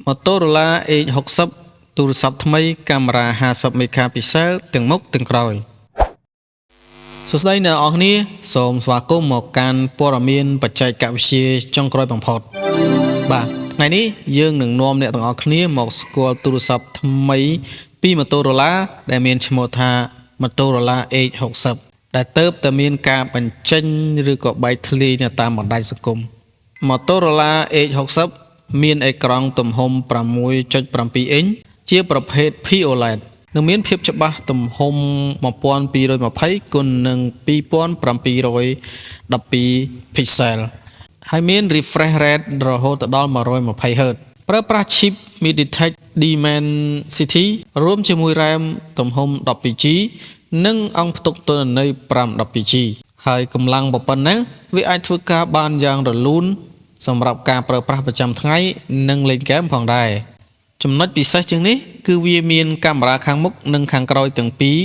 Motorola Edge 60 ទូរស័ព្ទថ្មីកាមេរ៉ា50 megapixel ទាំងមុខទាំងក្រោយសួស្តីអ្នកទាំងអស់គ្នាសូមស្វាគមន៍មកកាន់ព័ត៌មានបច្ចេកវិទ្យាចុងក្រោយបំផុតបាទថ្ងៃនេះយើងនឹងនាំអ្នកទាំងអស់គ្នាមកស្គាល់ទូរស័ព្ទថ្មីពី Motorola ដែលមានឈ្មោះថា Motorola Edge 60ដែលទើបតែមានការបញ្ចេញឬក៏បែកធ្លាយនៅតាមបណ្ដាញសង្គម Motorola Edge 60មានអេក្រង់ទំហំ6.7អ៊ីញជាប្រភេទ POLED និងមានភាពច្បាស់ទំហំ1220គុណនឹង2712 pixel ហើយមាន refresh rate រហូតដល់ 120 Hz ប្រើប្រាស់ chip MediaTek Dimensity រួមជាមួយ RAM ទំហំ 12 GB និងអង្គផ្ទុកទិន្នន័យ 512 GB ហើយកម្លាំងប៉ុណ្ណេះវាអាចធ្វើការបានយ៉ាងរលូនសម្រាប់ការប្រើប្រាស់ប្រចាំថ្ងៃនិងលេងហ្គេមផងដែរចំណុចពិសេសជាងនេះគឺវាមានកាមេរ៉ាខាងមុខនិងខាងក្រោយទាំងពីរ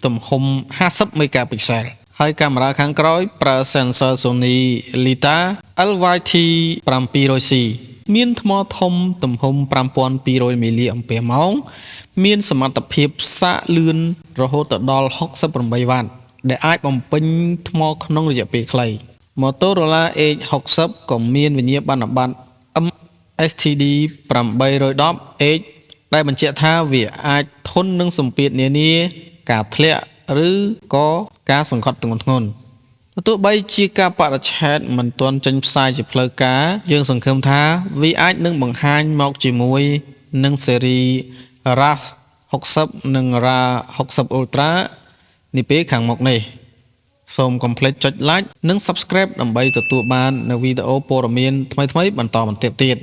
ទំហំ50 megapixel ហើយកាមេរ៉ាខាងក្រោយប្រើ sensor Sony Lytia LYT 700C មានថ្មធំទំហំ5200 mAh មានសមត្ថភាពសាកលឿនរហូតដល់68វ៉ាត់ដែលអាចបំពេញថ្មក្នុងរយៈពេលខ្លី Motorola Edge 60ក៏មានវិញ្ញាបនបត្រ MSTD 810H ដែលបញ្ជាក់ថាវាអាចធន់នឹងសម្ពាធនានា ការធ្លាក់ឬក៏ការសង្កត់ធ្ងន់ធ្ងរទោះបីជាកាលបរិច្ឆេទមិនទាន់ចេញផ្សាយជាផ្លូវការយើងសង្ឃឹមថាវាអាចនឹងបង្ហាញមកជាមួយនឹងស៊េរី Razr 60និង Razr 60 Ultra នាពេលខាងមុខនេះសូមកុំភ្លេចចុច Like និង Subscribe ដើម្បីទទួលបាននូវវីដេអូព័ត៌មានថ្មីៗបន្តបន្ទាប់ទៀត។